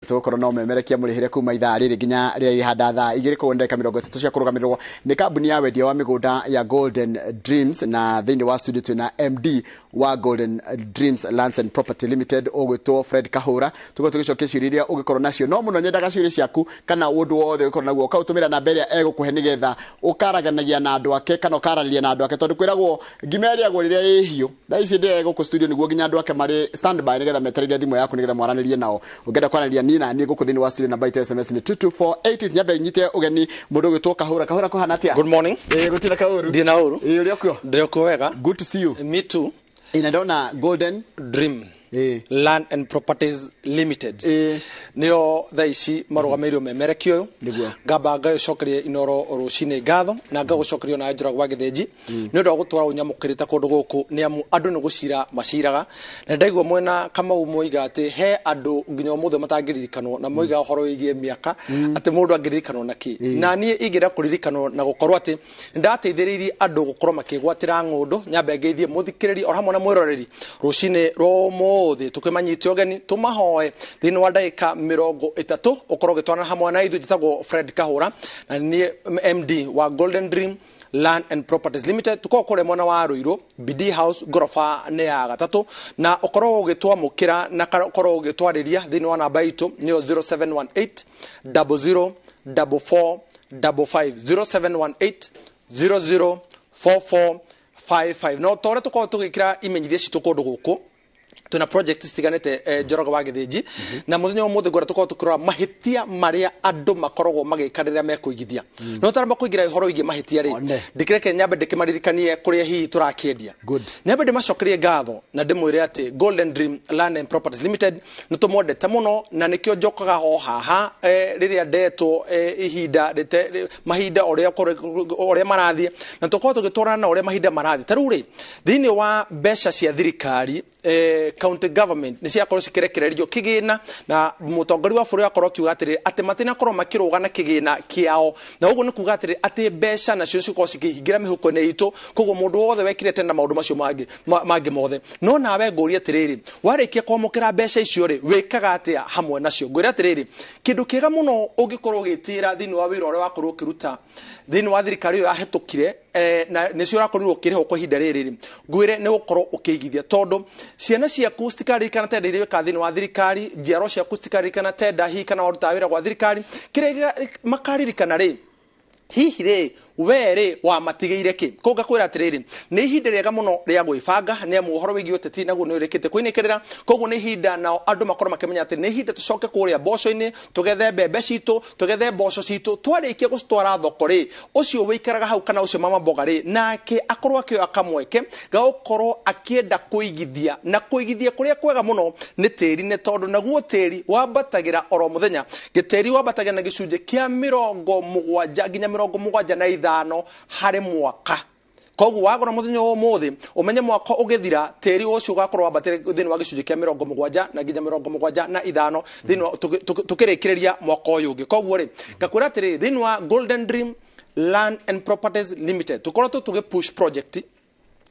Tũgũkorwo no memerekia mũrĩhĩre kuma ithaa rĩrĩ nginya rĩrĩa ihanda thaa 2 kũu ndagĩka 30 cia kũrũgamĩrĩrwo nĩ kambuni ya wendia wa mĩgũnda ya Golden Dreams. Na thĩinĩ wa studio twĩna MD wa Golden Dreams Lands and Property Limited ũgwĩtwo Fred Kahũra. Tũgũkorwo tũgĩcokia ciũria iria ũngĩkorwo nacio, no mũno nyendaga ciũria ciaku kana ũndũ wothe ũngĩkorwo naguo ũkaũtũmĩra namba ĩrĩa egũkũhe nĩgetha ũkaraganagia na andũ ake kana ũkaranĩria na andũ ake, tondũ kwĩragwo ngima ĩrĩagwo rĩrĩa ĩ hiũ. Thaa ici ndĩre gũkũ studio nĩguo nginya andũ ake marĩ standby nĩgetha metereire thimũ yaku nĩgetha mwaranĩrie nao. Ũngĩenda kwaranĩria niĩ na niĩ gũkũ thĩinĩ wa studio, namba itũ SMS nĩ 22480. Nyambe nyite ũgeni mũndũ ũgwĩtwo Kahũra. Kahũra, kũhana atĩa? Good morning. Ĩĩ, gũtirĩ kaũru. Ndirĩ na ũru. Ĩĩ, ũrĩa kuo? Ndĩrĩ kuo wega. Good to see you. Me too. Ĩĩ, na ndona Golden Dream Land and Properties Limited nĩo thaa ici marũgamĩrĩirwo memerekio ũyũ. Ngamba ngagĩcokeria Inoro rũcinĩ ngatho na ngagũcokeria ona Njũragwo wa Gĩthĩnji nĩ ũndũ wa gũtwara ũnyamũkĩrĩte kũndũ gũkũ, nĩ amu andũ nĩ gũcira maciraga. Na ndaigua mwena Kamau moiga atĩ he andũ nginya ũmũthĩ matangĩririkanwo, na moiga ũhoro wĩgiĩ mĩaka atĩ mũndũ angĩririkanwo na kĩ. Na niĩ ingĩenda kũririkanwo na gũkorwo atĩ nĩndateithĩrĩirie andũ gũkorwo makĩgwatĩra ng'ũndũ. Nyambe ngeithie mũthikĩrĩri o hamwe na mwĩroreri rũcinĩ rwa ũmũthĩ, tũkĩmanyite ũgeni tũmahoe thĩinĩ wa ndagĩka 30 ũkorwo ũgĩtwarana hamwe na ithuĩ. Njĩtagwo Fred Kahũra na niĩ MD wa Golden Dream Land and Properties Limited. Tukorwo kũrĩa mwena wa Ruiru, BD House, ngoroba nĩ ya gatatũ, na ũkorwo ũgĩtwamũkĩra na ũkorwo ũgĩtwarĩria thĩinĩ wa namba itũ nĩyo 0718 00 44 55, 0718 00 44 55. No ta ũrĩa tũkorwo tũgĩkĩra imenyithia citũ kũndũ gũkũ, twĩna project citiganĩte, Njoroge wa Gĩthĩnji, na mũthenya wa ũmũthĩ ngwenda tũkorwo tũkĩrora mahĩtia marĩa andũ makoragwo magĩka rĩrĩa mekũigithia. No taramba kũingĩra ũhoro wĩgiĩ mahĩtia rĩ, One. ndĩkĩreke nyambe ndĩkĩmaririkanie kũrĩa hihi tũrakĩendia. Nyambe ndĩmacokerie ngatho na ndĩmwĩre atĩ Golden Dream Land and Properties Limited nĩ tũmwendete mũno, na nĩkĩo njokaga ho haha rĩrĩa ndetwo, ihinda mahinda ũrĩa marathiĩ, na tũkorwo tũgĩtwarana na ũrĩa mahinda marathiĩ. Ta rĩu rĩ, thĩinĩ wa mbeca cia thirikari, county government nĩ ciakorwo cikĩrekererio kĩgĩna, na mũtongoria wa bũrũri akorwo akiuga atĩrĩrĩ atĩ matinakorwo makĩrũga na kĩgĩna kĩao, na ũguo nĩ kuga atĩrĩrĩ atĩ mbeca nacio cikorwo cikĩingĩra mĩhuko-inĩ itũ. Koguo mũndũ wothe wekire tena maũndũ macio mangĩ mangĩ mothe, no nawe ngũrie atĩrĩrĩ, warĩkia kwamũkĩra mbeca icio rĩ, wĩkaga atĩa hamwe nacio? Ngwĩre atĩrĩrĩ, kĩndũ kĩega mũno ũngĩkorwo ũgĩtĩra thĩinĩ wa wĩra ũrĩa wakorwo ũkĩruta thĩinĩ wa thirikari ĩyo yahĩtũkire, na nĩcio ũrakorirwo ũkĩrĩhwo kwa ihinda rĩrĩ rĩ, ngwĩre nĩ gũkorwo ũkĩigithia, tondũ ciana ciaku citikaririkana tenda iria wĩkaga thĩinĩ wa thirikari, njiarwa ciaku citikaririkana tenda hihi kana warutaga wĩra gwa thirikari. Kĩrĩa makaririkana rĩ, hihi rĩ, we rĩ wamatigĩire kĩ? Koguo ngakwĩra atĩrĩrĩ, nĩ ihinda rĩega mũno rĩa gwĩbanga, nĩ amu ũhoro wĩgiĩ ũteti naguo nĩ ũrĩkĩte kũinĩkĩrĩra. Koguo nĩ ihinda nao andũ makorwo makĩmenya atĩ nĩ ihinda tũcoke kũrĩa mboco-inĩ, tũgethe mbembe citũ, tũgethe mboco citũ. Twarĩkia gũcitwara thoko rĩ, ũcio wĩikaraga hau kana ũcio mama mboga rĩ, nake akorwo akĩoya kamweke ga gũkorwo akĩenda kũigithia, na kũigithia kũrĩa kwega mũno nĩ tĩri-inĩ, tondũ naguo tĩri wambatagĩra oro mũthenya. Gĩtĩri wambatagĩra na gĩcunjĩ kĩa 70 nginya 75 harĩ mwaka. Koguo wagũra mũthenya wa ũmũthĩ, ũmenye mwaka ũgĩthira tĩri ũcio ũgakorwo wambatĩre thĩinĩ wa gĩcunjĩ kĩa 70 na nginya 75 thĩinĩ wa tũkĩrĩkĩrĩria mwaka ũyũ ũngĩ. Koguo rĩ, ngakwĩra atĩrĩrĩ, thĩinĩ wa Golden Dream Land and Properties Limited tũkoretwo tũgĩ push project.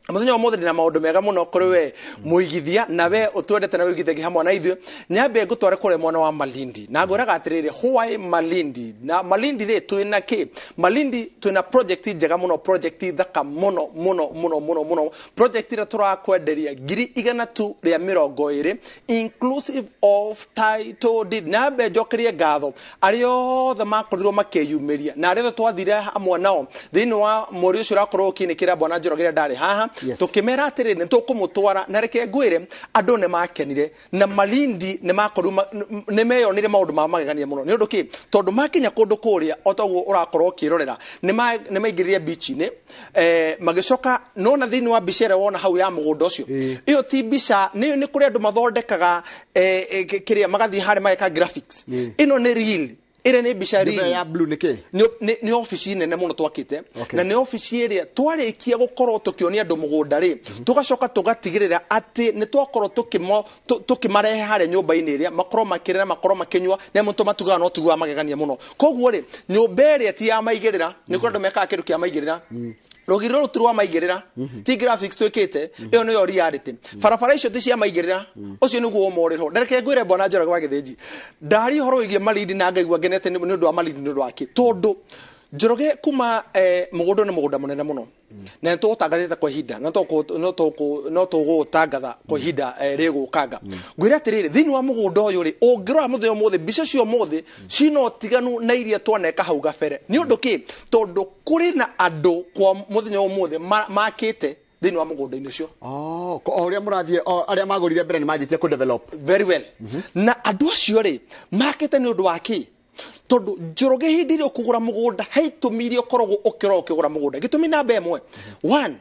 Mũthenya wa ũmũthĩ ndĩna maũndũ mega mũno kũrĩ we mũigithia na we ũtwendete na wĩigithagia hamwe na ithuĩ. Nyambe ngũtware kũrĩa mwena wa Malindi, na ngwĩraga atĩrĩrĩ, why Malindi? Na Malindi rĩ, twĩna kĩ Malindi? Twĩna project njega mũno, project thaka mũno mũno mũno mũno mũno, project ĩrĩa tũrakwenderia 100,000 tu rĩa 20, inclusive of title deed. Nyambe njokerie ngatho arĩa othe makorirwo makĩyumĩria na arĩa othe twathire hamwe nao thĩinĩ wa mweri ũcio ũrakorwo ũkĩinĩkĩra bwana Njoroge rĩrĩa ndarĩ haha, tũkĩmera atĩrĩ nĩ tũkũmũtwara. Na reke ngwĩre, andũ nĩ makenire na Malindi nĩ makorirwo nĩ meyonire maũndũ ma magegania mũno. Nĩ ũndũ kĩ? Tondũ makinya kũndũ kũrĩa, o taguo ũrakorwo ũkĩrorera, nĩ maingĩrire beach-inĩ, magĩcoka nona thĩinĩ wa mbica ĩrĩa wona hau ya mũgũnda ũcio. Ĩyo ti mbica, nĩ kũrĩ andũ mathondekaga, kĩrĩa magathiĩ harĩa mageka graphics. Ĩno nĩ real, ĩrĩa nĩ mbica Nyũmba real. ya blue nĩ kĩ? Nĩ obici nene mũno twakĩte. Na nĩ obici ĩrĩa twarĩkia gũkorwo tũkĩonia andũ mũgũnda rĩ, tũgacoka tũgatigĩrĩra atĩ nĩ twakorwo tũkĩmarehe harĩa nyũmba-inĩ ĩrĩa makorwo makĩrĩra, makorwo makĩnyua, nĩ amu tũmatugaga no tugaga magegania mũno. Koguo rĩ, nyũmba ĩrĩa ti ya maigĩrĩra, nĩ kũrĩ andũ mekaga kĩndũ kĩa maigĩrĩra. Rũgiri rũrũ ti rwa maigĩrĩra, ti graphics twĩkĩte, ĩyo nĩyo reality. Barabara icio ti cia maigĩrĩra, ũcio nĩguo ũmorĩro. Ndereke ngwĩre, bwana Njoroge wa Gĩthĩnji, ndari ũhoro wĩgiĩ Malindi na ngaigua ngenete nĩ ũndũ wa Malindi. Nĩ ũndũ wa kĩ? Tondũ Njoroge kuma mũgũnda nĩ mũgũnda mũnene mũno na nĩ tũgũtangathĩte kwa ihinda no tũgũtangatha kwa ihinda rĩgũkanga. Ngwĩre atĩrĩrĩ, thĩinĩ wa mũgũnda ũyũ rĩ, ũngĩrora mũthenya ũmũthĩ, mbica cio ũmũthĩ cina ũtiganu na iria twaneka hau gabere. Nĩ ũndũ kĩ? Tondũ kũrĩ na andũ kwa mũthenya ũmũthĩ makĩte thĩinĩ wa mũgũnda-inĩ ũcio. Oh, o ũrĩa mũrathiĩ, o arĩa magũrire mbere nĩ manjĩtie kũ develop. Very well. Na andũ acio rĩ, makĩte nĩ ũndũ wa kĩ? Tondũ Njoroge, hĩndĩ ĩrĩa ũkũgũra mũgũnda, he itũmi iria ũkoragwo ũkĩrora ũkĩgũra mũgũnda. Gĩtũmi namba ĩmwe, one,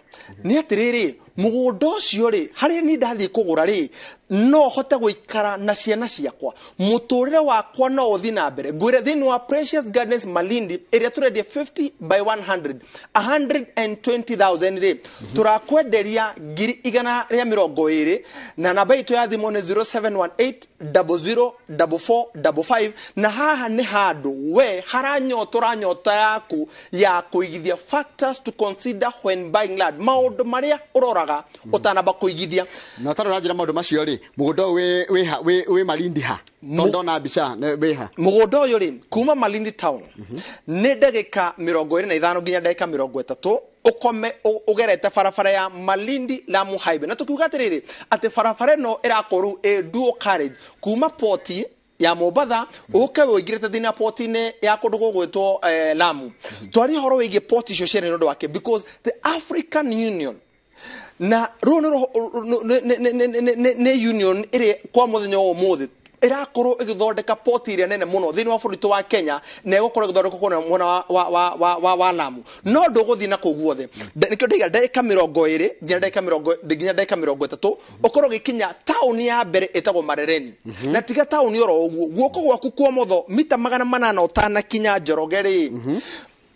nĩ atĩrĩrĩ, mũgũnda ũcio rĩ, harĩa niĩ ndathiĩ kũgũra rĩ, no hote gũikara na ciana ciakwa, mũtũrĩre wakwa no ũthiĩ na mbere. Ngwĩre, thĩinĩ wa Precious Gardens Malindi ĩrĩa tũrendia 50 by 100, 120,000 rĩ, tũrakwenderia 120,000, na namba itũ ya thimũ nĩ 0718 00 4455. Na haha nĩ handũ we haranyotora nyota yaku ya kũigithia. Factors to consider when buying land, maũndũ marĩa ũroraga ũtanamba kũigithia. Na ũtarĩ ũranjĩra maũndũ macio rĩ, mũgũnda ũyũ wĩ Malindi ha? Tondũ ndona mbica wĩ ha? Mũgũnda ũyũ rĩ, kuma Malindi town nĩ ndagĩka 25 nginya ndagĩka 30, ũkome ũgerete barabara ya Malindi Lamu Highway. Na tũkiuga atĩrĩrĩ, atĩ barabara ĩno ĩrakorwo ĩ dual carriage kuma poti ya Mombatha ũke ũingĩrĩte thĩinĩ wa poti-inĩ ya kũndũ gũgwĩtwo Lamu. Twarie ũhoro wĩgiĩ poti icio cierĩ nĩ ũndũ wake, because the African Union na rũrũ nĩ union ĩrĩa kwa mũthenya wa ũmũthĩ ĩrakorwo ĩgĩthondeka poti ĩrĩa nene mũno thĩinĩ wa bũrũri witũ wa Kenya, na ĩgũkorwo ĩgĩthondekwo kũrĩa mwena wa Lamu. No ndũgũthiĩ na kũu guothe. Nĩkĩo ndaiga ndagĩka 20 nginya ndagĩka 30 ũkorwo ũgĩkinya taũni ya mbere ĩtagwo Marereni. Na tiga taũni oro ũguo, guoko gwaku kwa motho, mita 800 ũtanakinya, Njoroge rĩ,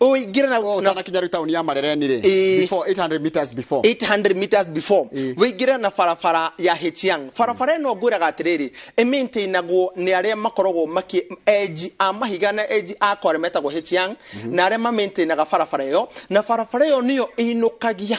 ũingĩre na Ũtanakinya rĩu taũni ya Marereni rĩ, before 800 meters before. 800 meters before, wĩingĩre na barabara ya Hichiang. Barabara ĩno ngwĩraga atĩrĩrĩ, ĩmaintainagwo nĩ arĩa makoragwo makĩ enji a mahiga na enji a kware metagwo Hichiang, na arĩa mamaintainaga barabara ĩyo. Na barabara ĩyo nĩyo ĩinũkagia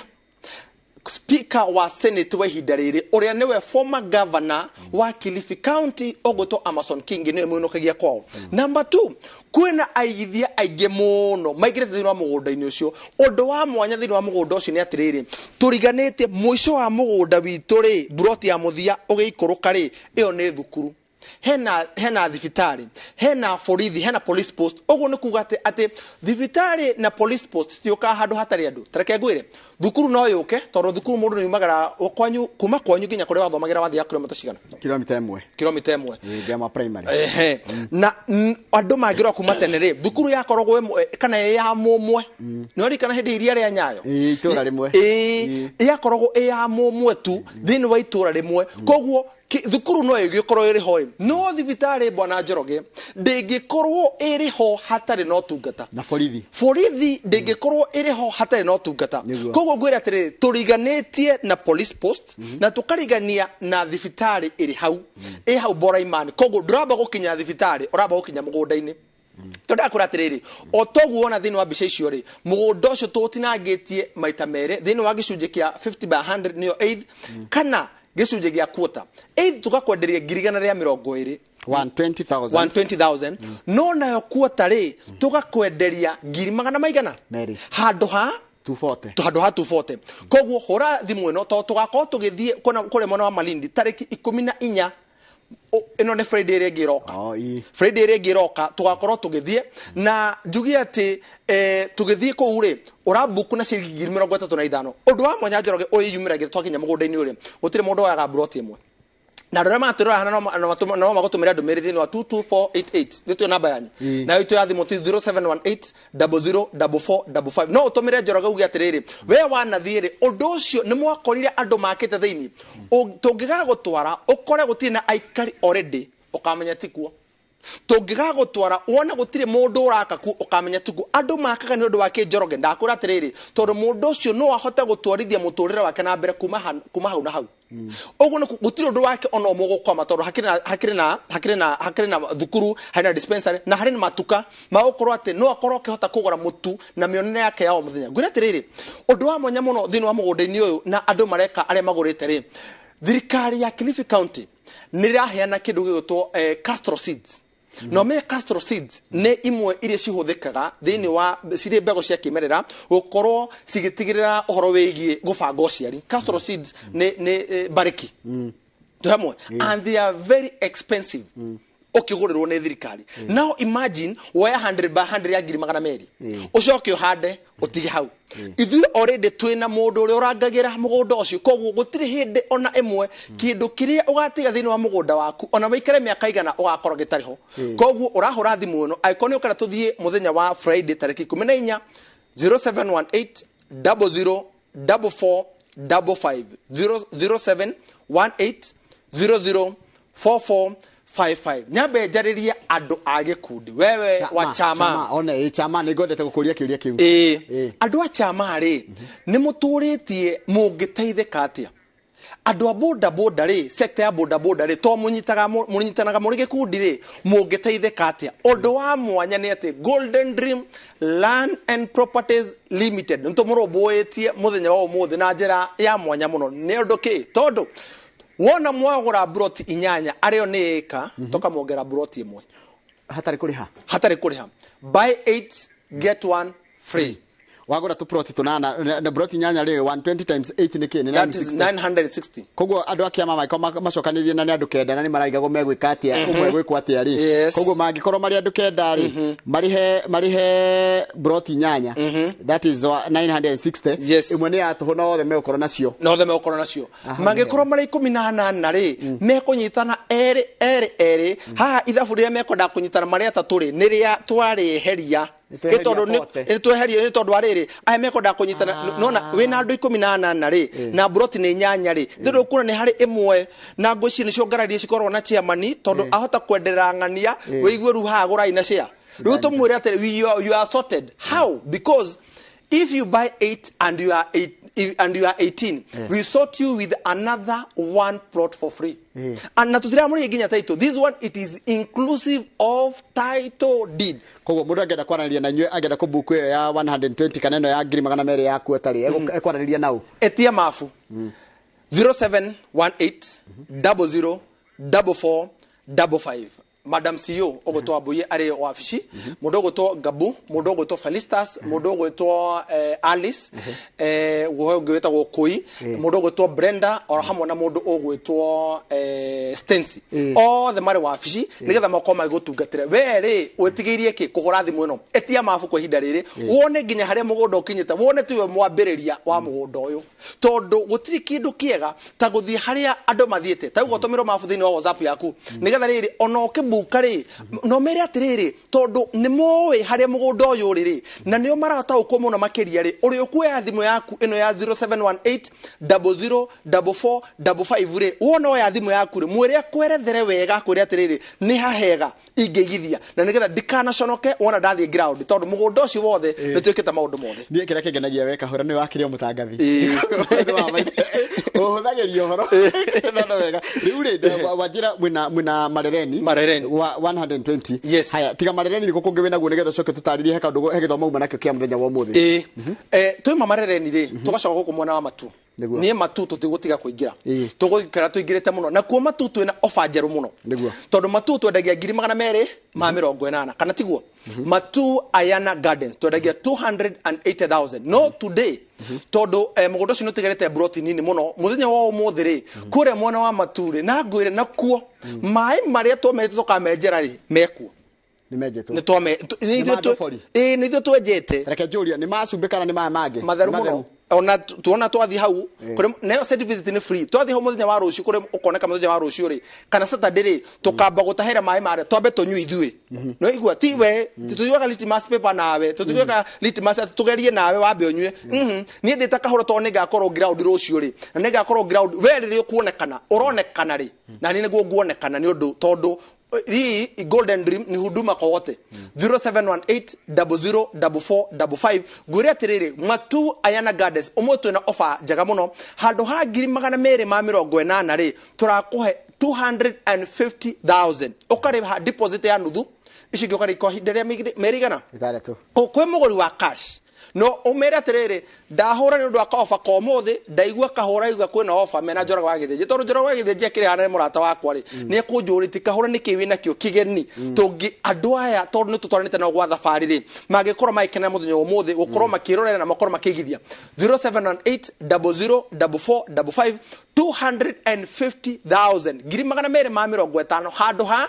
speaker wa Senate wa ihinda rĩrĩ, ũrĩa nĩwe former governor wa Kilifi County ũgwĩtwo Amason Kingi, nĩwe mũinũkagia kwao. Number two, kwĩna aigithia aingĩ mũno maingĩrĩte thĩinĩ wa mũgũnda-inĩ ũcio. Ũndũ wa mwanya thĩinĩ wa mũgũnda ũcio nĩ atĩrĩrĩ, tũriganĩtie mũico wa mũgũnda witũ rĩ, buroti ya mũthia ũgĩikũrũka rĩ, ĩyo nĩ thukuru, hena thibitarĩ, hena borithi, hena police post. Ũguo nĩ kuga atĩ thibitarĩ na police post citiũkaga handũ hatarĩ andũ. Tareke ngwĩre, thukuru no yũke, tondũ thukuru mũndũ nĩ yumagĩra kwanyu, kuma kwanyu nginya kũrĩa wathomagĩra wathiaga kilomita cigana? Kilomita 1. Kilomita 1. Ĩĩ, Ngema Primary. Ehe. Na andũ mangĩrora kuma tene rĩ, thukuru yakoragwo ĩmwe kana ĩ ya mũmwe. Nĩ ũririkana hĩndĩ iria rĩa Nyayo? Ĩĩ, itũũra rĩmwe. Ĩĩ, yakoragwo ĩ ya mũmwe tu thĩinĩ wa itũũra rĩmwe. Koguo thukuru no ĩgĩkorwo ĩrĩ ho ĩ, no thibitarĩ, bwana Njoroge, ndĩngĩkorwo ĩrĩ ho hatarĩ na ũtungata. Na borithi. Borithi ndĩngĩkorwo ĩrĩ ho hatarĩ na ũtungata. Koguo ngwĩre atĩrĩrĩ, tũriganĩtie na police post na tũkarigania na thibitarĩ ĩrĩ hau, ĩ hau Boraimani. Koguo ndũramba gũkinya thibitarĩ, ũramba gũkinya mũgũnda-inĩ. Tondũ ndakũra atĩrĩrĩ, o toguo wona thĩinĩ wa mbica icio rĩ, mũgũnda ũcio tũũtinangĩtie maita merĩ thĩinĩ wa gĩcunjĩ kĩa 50 by 100, nĩyo eighth kana gĩcunjĩ gĩa quarter. Eighth tũgakwenderia 120,000. 120,000. 120,000. No nayo quarter rĩ, tũgakwenderia ngiri magana maigana Merĩ. Handũ ha 240. Handũ ha 240. Koguo hũra thimũ ĩno, tondũ tũgakorwo tũgĩthiĩ kũrĩa mwena wa Malindi tarĩki 14. Ĩno nĩ Friday ĩrĩa ĩngĩ ĩroka. Oh, ĩĩ. Friday ĩrĩa ĩngĩ ĩroka tũgakorwo tũgĩthiĩ, na njuge atĩ tũgĩthiĩ kũu rĩ, ũrabuku na ciringi 35,000. Ũndũ wa mwanya, Njoroge, ũyumĩragia twakinya mũgũnda-inĩ ũrĩa, gũtirĩ mũndũ woyaga mburoti ĩmwe. Na andũ arĩa maratwĩrora hana no magũtũmĩra ndũmĩrĩri thĩinĩ wa 22488, nĩ tuyo namba yanyu. Nayo itũ ya thimũ ti 0718 004455. No ũtũmĩre Njoroge uge atĩrĩrĩ, we wanathiĩ rĩ, ũndũ ũcio nĩ mwakorire andũ makĩte thĩinĩ. Tũngĩgagũtwara ũkore gũtirĩ na aikari already, ũkamenya ti kuo. Tũngĩgagũtwara wone gũtirĩ mũndũ ũraka ku, ũkamenya tuku andũ makaga nĩ ũndũ wa Kĩnjoroge. Ndakwĩra atĩrĩrĩ, tondũ mũndũ ũcio no ahote gũtwarithia mũtũrĩre wake na mbere kuma hau na hau. Ũguo nĩ gũtirĩ ũndũ wake ona ũmwe gũkwama, tondũ hakĩrĩ na thukuru, harĩ na dispensary, na harĩ na matuka ma gũkorwo atĩ no akorwo akĩhota kũgũra mũtu na mĩonere yake ya o mũthenya. Ngwĩra atĩrĩrĩ, ũndũ wa mwanya mũno thĩinĩ wa mũgũnda-inĩ ũyũ na andũ mareka arĩa magũrĩte rĩ, thirikari ya Kilifi County nĩ ĩraheana kĩndũ gĩgwĩtwo castor seeds. No me castor seeds nĩ imwe iria cihũthĩkaga thĩinĩ wa cirĩ mbegũ cia kĩmerera gũkorwo cigĩtigĩrĩra ũhoro wĩgiĩ gũbanga ũciari. Castor seeds nĩ bariki twĩ hamwe, and they are very expensive ũkĩgũrĩrwo nĩ thirikari. Now imagine woya 100 by 100 ya 200,000, ũcoke ũhande ũtige hau. Ithuĩ already twĩna mũndũ ũrĩa ũrangagĩra mũgũnda ũcio, koguo gũtirĩ hĩndĩ ona ĩmwe kĩndũ kĩrĩa ũgatiga thĩinĩ wa mũgũnda waku, ona waikare mĩaka igana, ũgakorwo gĩtarĩ ho. Koguo ũrahũra thimũ ĩno angĩkorwo nĩ ũkenda tũthiĩ mũthenya wa Friday tarĩki 14, 0718 00 44 55, 0718 00 44 55. Nyambe njarĩrie andũ a gĩkundi, wewe wa chama. One ĩ chama nĩ ngwendete gũkũria kĩũria kĩu. Ĩĩ, andũ a chama rĩ, nĩ mũtũrĩtie mũngĩteithĩka atĩa? Andũ a boda boda rĩ, sector ya boda boda rĩ, to mũnyitaga mũnyitanaga mũrĩ gĩkundi rĩ, mũngĩteithĩka atĩa? Ũndũ wa mwanya nĩ atĩ Golden Dream Land and Properties Limited nĩ tũmũrũmbũĩtie mũthenya wa ũmũthĩ na njĩra ya mwanya mũno. Nĩ ũndũ kĩ? Tondũ wona mwagũra broti 8 arĩo nĩ ĩka, tũkamwongera broti 1 hatarĩ kũrĩha. Hatarĩ kũrĩha. Buy 8 get 1 free. Wagũra tũ ploti tũnana na broti 8 rĩ, 120 times 8 nĩ kĩ? Nĩ That is 960. 960. Koguo andũ a kĩama mangĩkorwo macokanĩrĩrie na nĩ andũ 9 na nĩ mararigagwo megwĩka atĩa, ũmwe gwĩkwo atĩa rĩ, koguo mangĩkorwo marĩ andũ 9 rĩ, marĩhe broti 8, that is 960. Ĩmwe nĩ ya tũhũ na othe megũkorwo nacio. Na othe megũkorwo nacio. Mangĩkorwo marĩ 18 rĩ, mekũnyitana erĩ erĩ erĩ. Haha ithabu rĩrĩa mekwendaga kũnyitana marĩ atatũ rĩ, nĩ rĩa twarĩeheria. Nĩ Nĩ tondũ tweheria. Nĩ tweheria, nĩ tondũ wa rĩrĩ, aya mekwendaga kũnyitana nona wĩna andũ 18 rĩ, na broti nĩ 8 rĩ, nĩ ũndũ ũkuona nĩ harĩ ĩmwe na ngwĩciria nĩcio ngararia cikoragwo na chairman, tondũ ahota kwenderera ng'ania wĩigue rĩu haha gũrai na share. Rĩu tũmwĩre atĩrĩ, you are sorted. How? Because if you buy 8 and you are 8 and you are 18, we sort you with another one plot for free. And na tũtiramũrĩhia nginya title. This one, it is inclusive of title deed. Koguo mũndũ angĩenda kwaranĩria na inyuĩ, angĩenda kũbuku ĩyo ya 120 kana ĩno ya 200,000 ya kuota rĩ, ekwaranĩria nau? Etia mabu 0718 00 44 55. Madam CEO ũgwĩtwo Wambui arĩ wabici, mũndũ ũgwĩtwo Gabu, mũndũ ũgwĩtwo Felistas, mũndũ ũgwĩtwo Alice, ũngĩ wĩtagwo Kũi, mũndũ ũgwĩtwo Brenda, oro hamwe na mũndũ ũgwĩtwo Stency, othe marĩ wabici nĩgetha makorwo magĩgũtungatĩra. We rĩ, wĩtigĩirie kĩ kũhũra thimũ ĩno? Etia mabu kwa ihinda rĩrĩ, wone nginya harĩa mũgũnda ũkinyĩte, wone tiwe mwambĩrĩria wa mũgũnda ũyũ, tondũ gũtirĩ kĩndũ kĩega ta gũthiĩ harĩa andũ mathiĩte. Ta ũguo tũmĩrwo mabu thĩinĩ wa WhatsApp yaku, nĩgetha rĩrĩ ona ũkĩbuka rĩ, no mere atĩrĩrĩ, tondũ nĩ moĩ harĩa mũgũnda ũyũ ũrĩ rĩ, na nĩo marataũkwo mũno makĩria rĩ, ũrĩa ũkuoya thimũ yaku ĩno ya 0718 00 44 55 rĩ, wona oya thimũ yaku rĩ, mwĩre akwerethere wega, akwĩre atĩrĩrĩ, nĩ hahega ingĩigithia na nĩgetha ndikanaconoke wona ndathiĩ ground, tondũ mũgũnda ũcio wothe nĩ twĩkĩte maũndũ mothe. Niĩ kĩrĩa kĩngenagia we kahũra nĩ wakĩrĩ o mũtangathi, ũhũthagĩria ũhoro no wega. Rĩu rĩ, wanjĩra mwĩna Marereni. Marereni. Wa 120. Yes. Haya, tiga Marereni, nĩkũ kũngĩ wĩnaguo nĩgetha ũcoke tũtarĩrie he kaũndũ he gĩthomo uma nakĩo kĩa mũthenya wa ũmũthĩ? Ĩĩ, twĩma Marereni rĩ, tũgacoka gũkũ mwena wa Matu. Nĩguo. Niĩ Matu tũtigũtiga kũingĩra, Ĩĩ. tũgũikara tũingĩrĩte mũno nakuo. Matu twĩna ofa njerũ mũno. Tondũ Matu twendagia 280,000, kana tiguo? Matu Ayana Gardens twendagia 280,000, no today, tondũ mũgũnda ũcio nĩ ũtigarĩte broti nini mũno, mũthenya wa ũmũthĩ rĩ, kũrĩa mwena wa Matu rĩ, na ngwĩre nakuo maĩ marĩa twamerĩte tũkamenjera rĩ, mekuo. Nĩ menjetwo? Nĩ twame nĩ ithuĩ ma ndobori? Ĩĩ, nĩ ithuĩ twenjete. Reke njũrie, nĩ macumbĩ kana nĩ maya mangĩ? Matheru Nĩ mũno. Ona tuona twathiĩ hau kũrĩ nayo site visit nĩ free. Twathiĩ hau mũthenya wa rũciũ, kũrĩ ũkoneka mũthenya wa rũciũ rĩ, kana Saturday rĩ, tũkamba gũtahĩra maĩ marĩa twambe tũnyue ithuĩ. No igua ti we tũtiyuaga litmus paper nawe, tũtiyuaga litmus atĩ tũgerie nawe wambe ũnyue. Niĩ ndĩ ta kahũra, tondũ nĩngakorwo ground rũciũ rĩ, na nĩngakorwo ground we rĩrĩa ũkuonekana ũronekana rĩ, na niĩ nĩguo nguonekana, nĩ ũndũ tondũ Hii Golden Dream ni huduma kwa wote. 0718 004455. Ngwĩre atĩrĩrĩ, Matu Ayana Gardens ũmũthĩ twĩna offer njega mũno. Handũ ha 280,000 rĩ, tũrakũhe 250,000, ũkarĩha deposit ya nuthu, ici ingĩ ũkarĩha kwa ihinda rĩa mĩeri igana? 6. Kwĩ mũgũri wa cash, no ũmere atĩrĩrĩ, ndahũra nĩ ũndũ wa kaoba ka ũmũthĩ, ndaigua kahũra igua kwĩna ofa mena Njoroge wa Gĩthĩnji, tondũ Njoroge wa Gĩthĩnji akĩrĩ hana nĩ mũrata wakwa rĩ, nĩ ekũnjũrĩtie kahũra nĩkĩ wĩnakĩo kĩgeni tũngĩ andũ aya, tondũ nĩ tũtwaranĩte nao gwa thabarĩ rĩ, mangĩkorwo magĩkenera mũthenya wa ũmũthĩ gũkorwo makĩrorera na makorwo makĩigithia. 0718 004455, 250,000, 250,000 handũ ha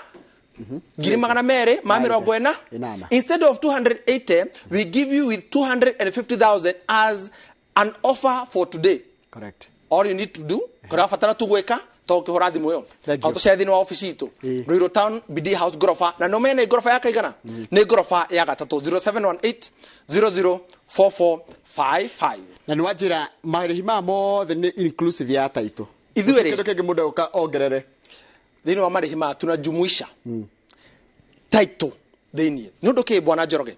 240,000. 80. Instead of 280, we give you with 250,000 as an offer for today. Correct. All you need to do, kũrabatara tu gwĩka to ũkĩhũra thimũ ĩyo. Thank you. Tũcere thĩinĩ wa ofici itũ, Ruiru Town, BD House, ngoroba, na no mene ngoroba ya kaigana, nĩ ngoroba ya gatatũ. 0718 004455. Na nĩ wanjĩra marĩhi maya mothe nĩ inclusive ya title? Ithuĩ rĩ- Kĩndũ kĩngĩ mũndũ egũka ongerere? Thĩinĩ wa marĩhi maya tunajumuisha title thĩinĩ. Nĩ ũndũ kĩ, bwana Njoroge,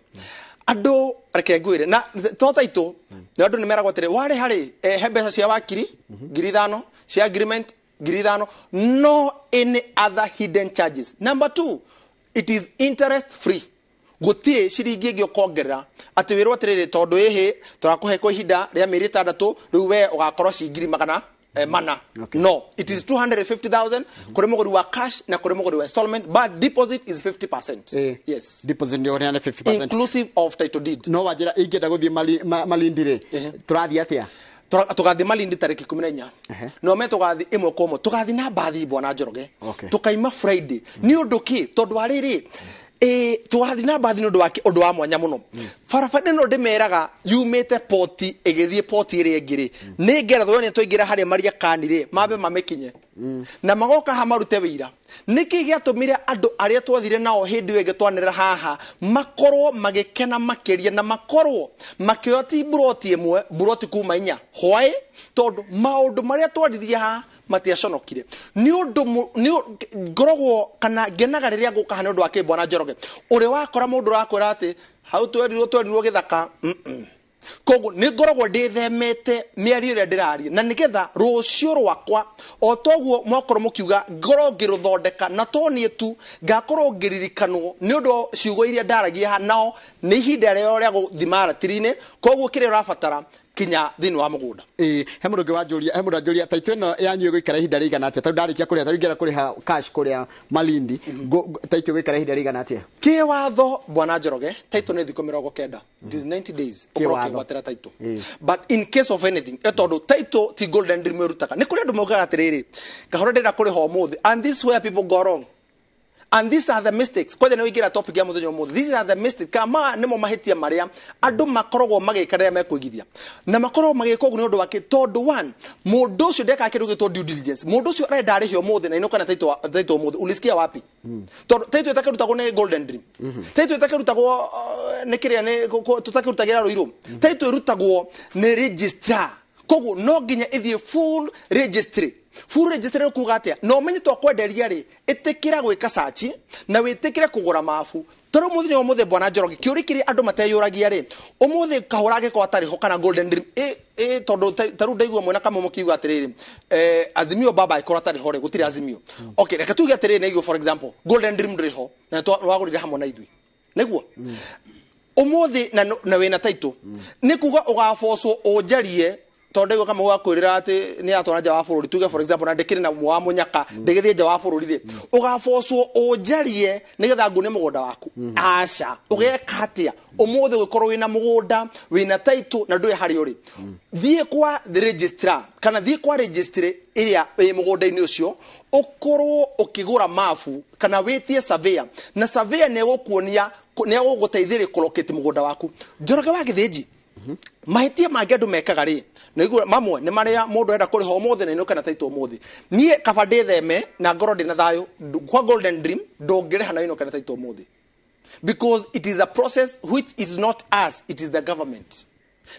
andũ, reke ngwĩre, na to title nĩ andũ nĩ meragwo atĩrĩ, warĩha rĩ, he mbeca cia wakiri 5,000, cia agreement 5,000. No any other hidden charges. Number two, it is interest free. Gũtirĩ ciringi ĩngĩ ũkongerera atĩ wĩrwo atĩrĩrĩ, tondũ ĩhĩ tũrakũhe kwa ihinda rĩa mĩeri 6, rĩu we ũgakorwo ci 400,000. No, it is 250,000 kũrĩ mũgũri wa cash na kũrĩ mũgũri wa installment, but deposit is 50%. Yes. Deposit nĩ ũheane 50%. Inclusive of title deed. No wanjĩra ingĩenda gũthiĩ Malindi rĩ, tũrathiĩ atĩa? Tũgathiĩ Malindi tarĩki 14. No me tũgathiĩ ĩmwe kwa ĩmwe, tũgathiĩ na mbathi, bwana Njoroge. Tũkaima Friday. Nĩ ũndũ kĩ? Tondũ wa rĩrĩ, tũgathiĩ na mbathi nĩ ũndũ wa ũndũ wa mwanya mũno. Barabara ĩno ndĩmeraga yumĩte poti ĩgĩthiĩ poti ĩrĩa ĩngĩ rĩ, nĩ ngeretha wone twaingĩra harĩa Mariakani rĩ, mambe mamĩkinye na magoka ha marute wĩira. Nĩkĩ gĩatũmire andũ arĩa twathire nao hĩndĩ ĩyo ĩngĩ twanĩrĩra haha makorwo magĩkena makĩria na makorwo makĩoya ti mburoti ĩmwe, mburoti kuma inya? Why? Tondũ maũndũ marĩa twaririe haha matiaconokire. Nĩ ũndũ ngoragwo kana ngenaga rĩrĩa ngũka haha. Nĩ ũndũ wa kĩ, bwana Njoroge, ũrĩ wakora mũndũ ũrakwĩra atĩ hau twerirwo gĩthaka? Koguo nĩ ngoragwo ndĩthemete mĩario ĩrĩa ndĩraria na nĩgetha rũciũ rwakwa, o toguo mwakorwo mũkiuga, ngorwo ngĩrũthondeka, na to niĩ tu ngakorwo ngĩririkanwo nĩ ũndũ wa ciugo iria ndaragia haha. Nao nĩ ihinda rĩao rĩa gũthima ratiri-inĩ. Koguo kĩrĩa ũrabatara, kinya thĩinĩ wa mũgũnda. Ĩĩ, he mũndũ ũngĩ wanjũria, he mũndũ anjũria taitũ ĩno yanyu ĩgũikara ihinda rĩigana atĩa? Tondũ ndarĩkia kũrĩha, tarĩu ingĩenda kũrĩha cash kũrĩa Malindi, taitũ ĩgũikara ihinda rĩigana atĩa? Kĩwatho, bwana Njoroge, title nĩ thikũ 90. It is 90 days ũkorwo Kĩwatho. ũkĩgwatĩra title. But in case of anything, tondũ title ti Golden Dream ĩrutaga, nĩ kũrĩ andũ maugaga atĩrĩrĩ, kahora ndĩrenda kũrĩha ũmũthĩ, and this is where people go wrong and these are the mistakes. Kwanja nĩ wĩingĩra topic ya mũthenya ũmũthĩ. These are the mistakes, kama nĩmo mahĩtia marĩa andũ makoragwo magĩka rĩrĩa mekũigithia, na makoragwo magĩka ũguo nĩ ũndũ wake. Tondũ one, mũndũ ũcio ndekaga kĩndũ gĩtwo due diligence. Mũndũ ũcio arenda arĩhe ũmũthĩ na inũka na title ũmũthĩ. Ulisikia wapi? Tondũ title ĩtakĩrutagwo nĩ Golden Dream, title ĩtakĩrutagwo nĩ kĩrĩa nĩ tũtakĩrutagĩra Rũirũ, title ĩrutagwo nĩ registrar. Koguo no nginya ĩthiĩ full registry. Full registry nĩ kuga atĩa? Na ũmenye twakwenderia rĩ, ĩtĩkĩra gwĩka search na wĩtĩkĩre kũgũra mabu. Tondũ mũthenya wa ũmũthĩ, bwana Njoroge, kĩũria kĩrĩa andũ mateyũragia rĩ, ũmũthĩ kahũra angĩkorwo atarĩ ho kana Golden Dream ĩ, tondũ ta rĩu ndaigua mwena kamwe mũkiuga atĩrĩrĩ, Azimio baba angĩkorwo atarĩ ho rĩ, gũtirĩ Azimio. Okay, reke tuge atĩrĩrĩ, nĩguo for example Golden Dream ndĩrĩ ho na wagũrire hamwe na ithuĩ nĩguo umuthi na wina title, nĩ kuga ũgabocwo ũnjarie, tondũ ndaigua kamwe gakwĩrĩra atĩ nĩ atwara nja wa bũrũri. Tuge for example na ndĩkĩrĩ na wa mũnyaka ndĩgĩthiĩ nja wa bũrũri rĩ, ũgabocwo ũnjarie nĩgetha nguone mũgũnda waku? Aca. Ũgeka atĩa ũmũthĩ ũgĩkorwo wĩna mũgũnda, wĩna title na ndũĩ harĩa ũrĩ? Thiĩ kwa the registrar kana thiĩ kwa registry ĩrĩa ĩ mũgũnda-inĩ ũcio, ũkorwo ũkĩgũra mabu kana wĩtie surveyor, na surveyor nĩ egũkuonia, nĩ egũgũteithĩrĩria kũlocate mũgũnda waku. Njoroge wa Gĩthĩnji, mahĩtia mangĩ andũ mekaga rĩ, nĩguo mamwe nĩ marĩa mũndũ enda kũrĩha ũmũthĩ na inũka na title ũmũthĩ. Niĩ kaba ndĩtheme na ngorwo ndĩ na thayũ. Kwa Golden Dream ndũngĩrĩha na inũka na title ũmũthĩ, because it is a process which is not us, it is the government.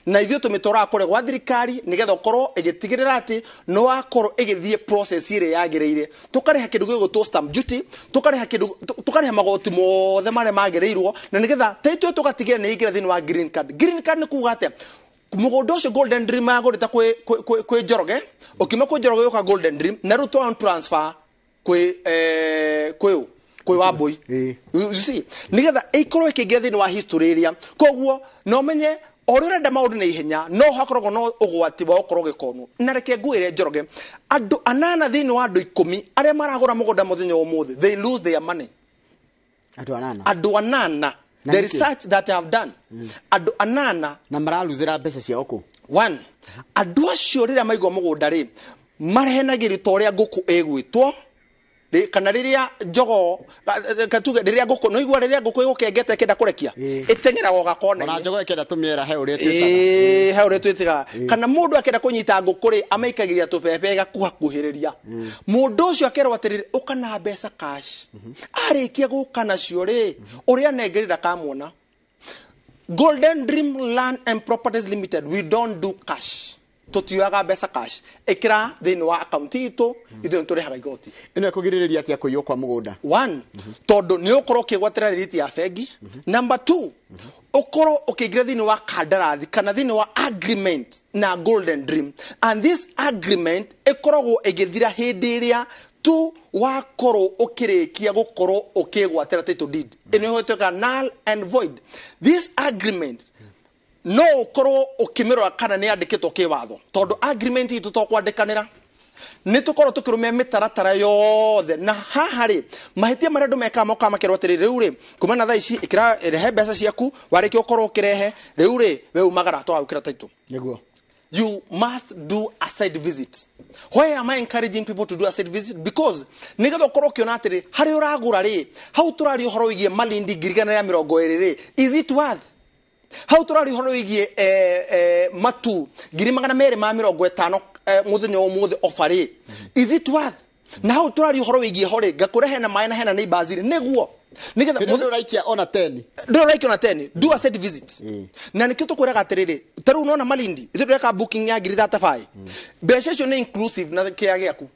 Na ithuĩ tũmĩtwaraga kũrĩa gwa thirikari nĩgetha ũkorwo ĩgĩtigĩrĩra atĩ nĩ wakorwo ĩgĩthiĩ process ĩrĩa yagĩrĩire. Tũkarĩha kĩndũ gĩgwĩtwo stamp duty, tũkarĩha kĩndũ, tũkarĩha magoti mothe marĩa magĩrĩirwo, na nĩgetha title tũgatigĩrĩra nĩ ĩingĩra thĩinĩ wa green card. Green card nĩ kuga atĩa? Mũgũnda ũcio Golden Dream agũrĩte kwĩ Njoroge, ũkiuma kwĩ Njoroge ũka Golden Dream, na rĩu twa transfer kwĩ kwĩ ũ? Kwĩ Wambui. You see, nĩgetha ĩkorwo ĩkĩingĩra thĩinĩ wa history ĩrĩa. Koguo no menye o ũrĩa ũrenda maũndũ na ihenya, no hakoragwo no ũgwati wa gũkorwo ũgĩkonwo. Na reke ngwĩre Njoroge, andũ 8 thĩinĩ wa andũ 10 arĩa maragũra mũgũnda mũthenya wa ũmũthĩ, they lose their money. Andũ 8. Andũ 8. The research that I have done. Andũ 8. Na maraluzĩra mbeca ciao kũ? One, andũ acio rĩrĩa maigua mũgũnda rĩ, marehenagĩrio ta ũrĩa ngũkũ ĩgwĩtwo, kana rĩrĩa njogoo, katuge rĩrĩa ngũkũ, no igua rĩrĩa ngũkũ ĩgũkengete ĩkĩenda kũrekia, ĩteng'eraga ũgakona. Ona njogoo ĩkĩenda tũmĩera he ũrĩa ĩtwĩtaga. He ũrĩa ĩtwĩtaga. Kana mũndũ akĩenda kũnyita ngũkũ rĩ, amaikagĩria tũbebe ĩgakuhakuhĩrĩria. Mũndũ ũcio akerwo atĩrĩrĩ, ũka na mbeca cash. Arĩkia gũka nacio rĩ, ũrĩa anengerire ndakamuona. Golden Dream Land and Properties Limited, we don't do cash. Tũtioyaga mbeca cash. Ĩkĩra thĩinĩ wa akaunti itũ, ithuĩ nĩ tũrĩhaga igoti. Ĩno ĩkũgirĩrĩria atĩa kũiywo kwa mũgũnda? One, tondũ nĩ ũkorwo ũkĩgwatĩra rĩthiti ya bengi. Number two, ũkorwo ũkĩingĩra thĩinĩ wa kandarathi kana thĩinĩ wa agreement na Golden Dream. And this agreement ĩkoragwo ĩgĩthira hĩndĩ ĩrĩa tu wakorwo ũkĩrĩkia gũkorwo ũkĩgwatĩra title deed. Ĩno ĩtuĩkaga null and void. This agreement no ũkorwo ũkĩmĩrora kana nĩ yandĩkĩtwo kĩwatho, tondũ agreement itũ to kwandĩkanĩra, nĩ tũkorwo tũkĩrũmia mĩtaratara yothe. Na haha rĩ, mahĩtia marĩa andũ mekaga mokaga makerwo atĩrĩrĩ, rĩu rĩ, kuma na thaa ici ĩkĩra, rehe mbeca ciaku, warĩkia ũkorwo ũkĩrehe, rĩu rĩ, we umagara twagũkĩra title. Nĩguo. You must do a site visit. Why am I encouraging people to do a site visit? Because nĩgetha ũkorwo ũkĩona atĩrĩ, harĩa ũragũra rĩ, hau tũraria ũhoro wĩgiĩ Malindi 120,000 rĩ, is it worth? Hau tũraria ũhoro wĩgiĩ matu 250,000 mũthenya wa ũmũthĩ offer rĩ, is it worth? Na hau tũraria ũhoro wĩgiĩ ho rĩ, ngakũre hena maĩ na hena neighbors rĩ, nĩguo. Nĩgetha Ndũraikia ũraikia ona 10. Ndũraikia ona 10, do a site visit. Na nĩkĩo tũkwĩraga atĩrĩrĩ, ta rĩu nona Malindi, ithuĩ tũreka booking ya 35,000. Mbeca icio nĩ inclusive na kĩaya gĩaku.